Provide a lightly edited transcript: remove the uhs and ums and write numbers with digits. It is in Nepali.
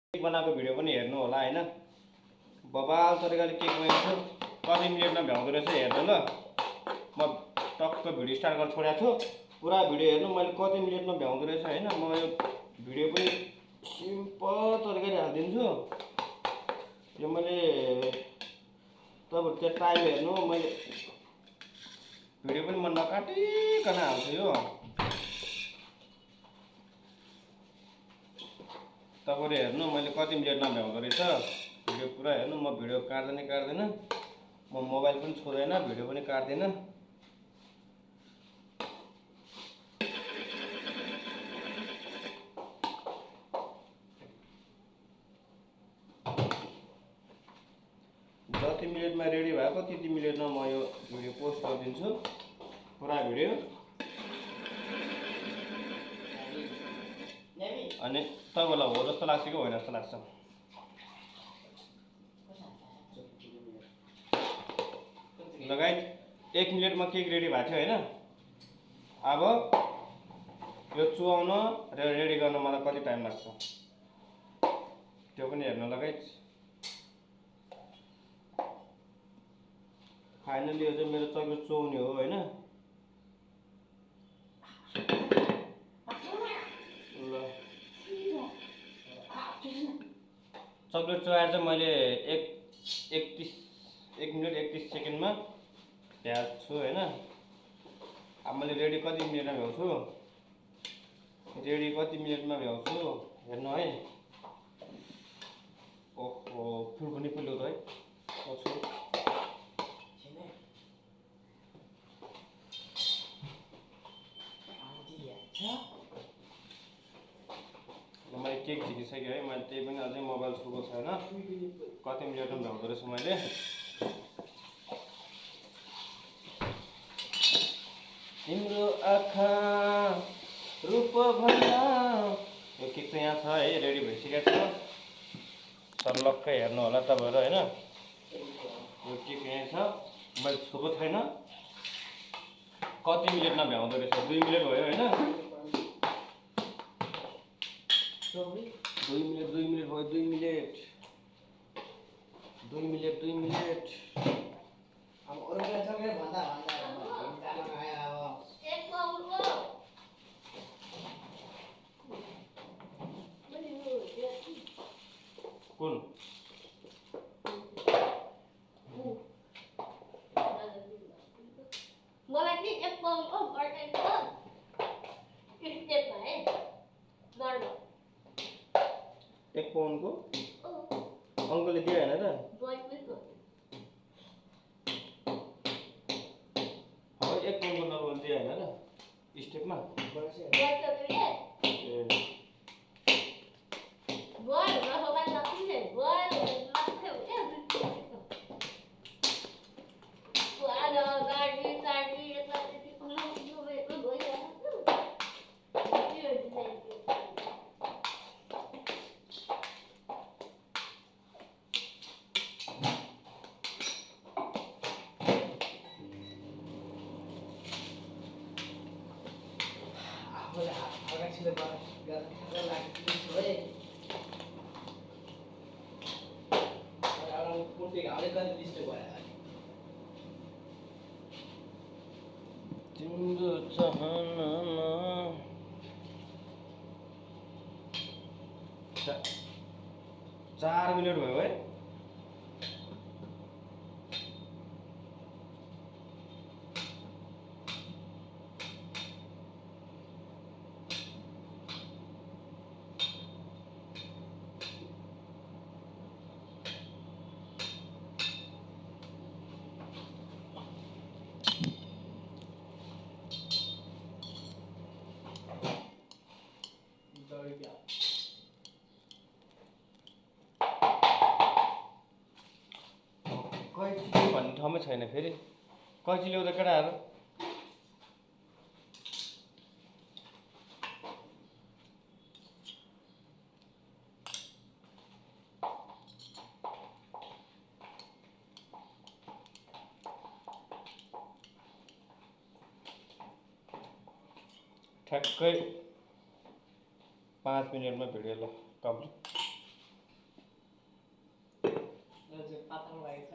केक बनाएको भिडियो पनि हेर्नु होला हैन। बबाल तरिकाले केक बनाउँछु, कति मिनेटमा भ्याउँदो रहेछ हेर्नु ल। म टक्क भिडियो स्टार्ट गरेर छोडेको छु, पुरा भिडियो हेर्नु मैले कति मिनेटमा भ्याउँदो रहेछ हैन। म यो भिडियो पनि सिम्पल तरिकाले हालिदिन्छु। यो मैले तपाईहरु त्यो टाइम हेर्नु, मैले भिडियो पनि म नकाटिकन हाल्छु यो। तपाईहरु हेर्नु मैले कति मिनेटमा भ्याउँदो रहेछ भिडियो पुरा हेर्नु। म भिडियो काट्दैन, म मोबाइल पनि छोड्दैन, भिडियो पनि काट्दिन। जति मिनेटमा रेडी भएको त्यति मिनेटमा म यो भिडियो पोस्ट गरिदिन्छु, पुरा भिडियो। अनि तपाईलाई हो जस्तो लाग्छ कि होइन जस्तो लाग्छ? ल गाइस, 1 मिनेटमा केक रेडी भएको थियो हैन। अब यो चुहाउन र रेडी गर्न मलाई कति टाइम लाग्छ त्यो पनि हेर्नु ल गाइस। फाइनली यो चाहिँ मेरो चक्लेट चुहाउने हो हैन। ल चक्लेट चुहाएर चाहिँ मैले 1 मिनेट 31 सेकेन्डमा भ्याएको छु हैन। अब मैले रेडी कति मिनेटमा भ्याउँछु, हेर्नु है। ओहो फुल पनि फुल्यो त है। मैले केक झिकिसकेँ है। मैले त्यही पनि अझै मोबाइल छुएको छैन, कति मिनेटमा भ्याउँदो रहेछ मैले। तिम्रो आँखा रूप भन्दा यो केक चाहिँ यहाँ छ है, रेडी भइसकेको छ। सर्लक्कै हेर्नु होला तपाईहरु हैन। यो केक यहाँ छ, मैले छुएको छैन। कति मिनेटमा भ्याउँदो रहेछ? 2 मिनेट भयो हैन। 2 मिनेट भयो। 2 मिनेट। अब अरु बेला चक्लेट भन्दा एक पाउको कुन मलाई नि एक पाउको अर्को स्टेप भए गर्नु 1 पाउन्डको अङ्कलले दियो हैन त? हो 1 पाउन्डको नर्मल दियो हैन त स्टेपमा? तिम्रो चाहनामा 4 मिनेट भयो है। कैची भन्ने ठाउँमै छैन फेरि। कैची ल्याउँदा केटाहरु ठ्याक्कै 5 मिनेटमा भिडियो ल कम्प्लिट। पातल भएको छ